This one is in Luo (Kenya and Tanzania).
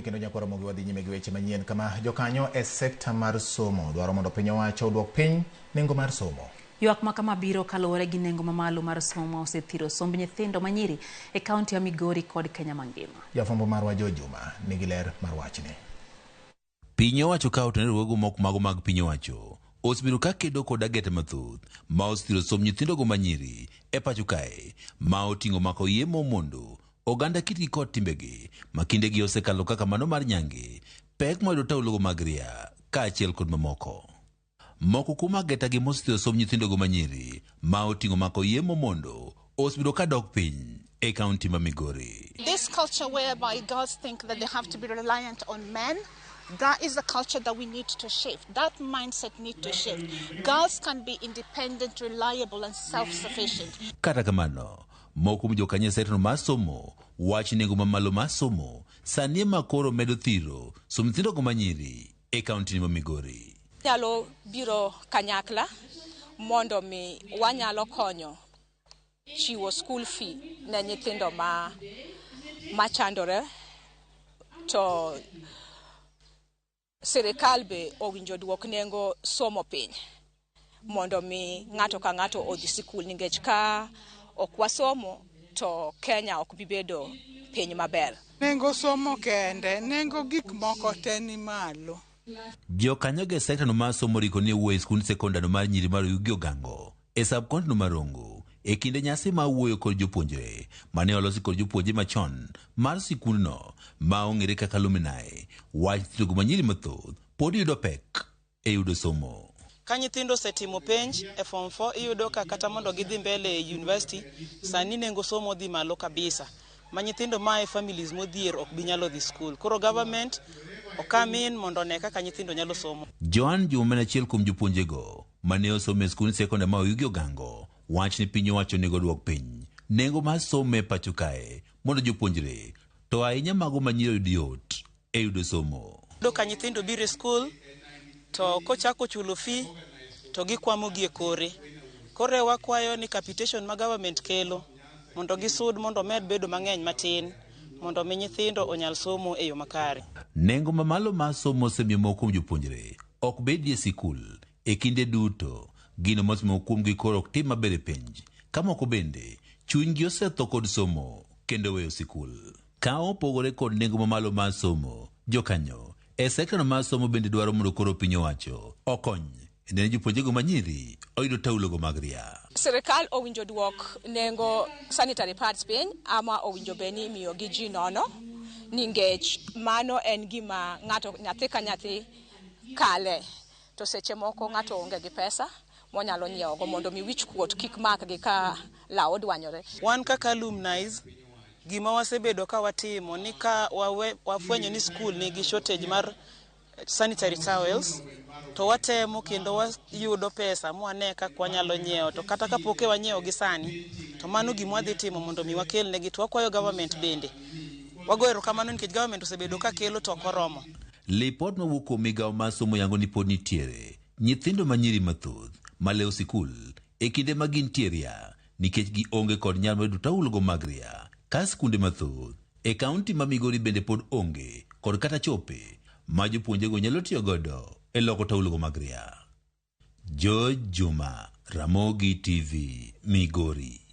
Kendo nyakwara Ramogi, wadhi nyime gi weche manyien kama jokanyo e sekta mar somo dwaro mondo piny owacho oduok piny nengo mar somo. Ywak ma kama biro kaluwore gi nengo mamalo mar somo osethiro somb nyithindo manyiri e kaunti ya Migori kod Kenya mangima. Jafwambo marwa George Juma nigi ler mar wachni. Piny owacho ka otenore riwruoge moko mago mag piny owacho osebedo ka kedo kod agete mathoth ma osethiro somb nyithindogo manyiri e pacho kae, ma oting'o mako yemo mondo oganda kitgi kod timbegi ma kindegi osekalo kaka mano mar nyange, pek mayudo taulogo mag ria kaachiel kod mamoko. Moko kuom ageta gi mosethiro somb nyithindogo manyiri ma oting'o mako yemo mondo osebedo ka dok piny e kaunti ma Migori. This culture whereby girls think that they have to be reliant on men, that is a culture that we need to shift. That mindset need to shift. Girls can be independent, reliable and self-sufficient. Kata kamano, moko kuom jokanyo e sekta mar somo wach nengo mamalo mar somo sani ema koro medo thiro somb nyithindogo manyiri e kaunti ma Migori. Nyalo biro kanyakla mondo mi wanyalo konyo chiwo school fee ne nyithindo ma machandore, to sirikal be owinjo duok nengo somo piny mondo mi ng'ato ka ng'ato odhi sikul, nikech ka ok wasomo to Kenya ok bi bedo piny maber. Nengo somo kende, nengo gik moko te ni malo. Jokanyo e sekta no mar somo riko ni wuoyo e skund sekondar mar nyiri mar Oyugi Ogango e sub county no mar Rongo e kinde nyasi mar wuoyo kod jopuonjre mane olosi kod jopuonje machon mar sikundno ma ong'ere kaka alumni. Wach nyithindogo manyiri mathoth pod yudo pek e yudo somo. Ka nyithindo osetimo penj e form 4, iyudo ka kata mondo gidhi mbele e university, sani nengo somo dhi malo kabisa, ma nyithindo ma e families modhier ok bi nyalo dhi school. Koro government okam in mondo one kaka nyithindo nyalo somo. Joan Juma en achiel kuom jopuonjego mane osomo e skund sekondar ma Oyugi Ogango wach ni piny owacho onego duok piny nengo mar somo e pacho kae mondo jopuonjre to ahinya mago manyiri oyud yot e yudo somo. Yudo ka nyithindo biro e school to kochako chulo fee to gikwamo gi e kore. Koro wakwayo ni capitation ma government kelo mondo gisud mondo omed bedo mang'eny matin mondo mi nyithindo onyal somo e yo makare. Nengo mamalo mar somo osemiyo moko kuom jopuonjre ok bedie e sikul e kinde duto, gino mosemiyo kuomgi koro ok tim maber e penj, ka moko bende chunygi osetho kod somo kendo weyo sikul. Ka opogore kod nengo mamalo mar somo, jokanyo e sekta mar somo bende dwaro mondo koro piny owacho okony e neno jopuonjrego manyiri oyudo taulogo mag ria. Sirikal owinjo duok nengo sanitary pads piny, ama owinjo bed ni imiyo gi ji nono, nikech mano en gima ng'ato, nyathi ka nyathi kale, to seche moko ng'ato onge gi pesa monyalo nyiewogo mondo mi wich kuot kik makgi ka law odwanyore. Wan kaka alumni, gima wasebedo ka watimo ni ka wafwenyo ni school nigi shortage mar sanitary towels, to watemo kendo wayudo pesa mwane kaka wanyalo nyiewo, to kata kapok e wanyiewo gi sani, to mano gima wadhi timo mondo mi wakelnegi. To wakwayo government bende, wago erokamano nikech government osebedo ka kelo to ok oromo. Lipot mawuok kuom migawo mar somo yango ni pod nitiere nyithindo manyiri mathoth malewo sikul e kinde ma gintie ria nikech gionge kod nyalo mar yudo taulogo mag ria, ka skunde mathoth e kaunti ma Migori bende pod onge kod kata chope ma jopuonjego nyalo tiyo godo e loko taulogo mag ria. George Juma, Ramogi TV, Migori.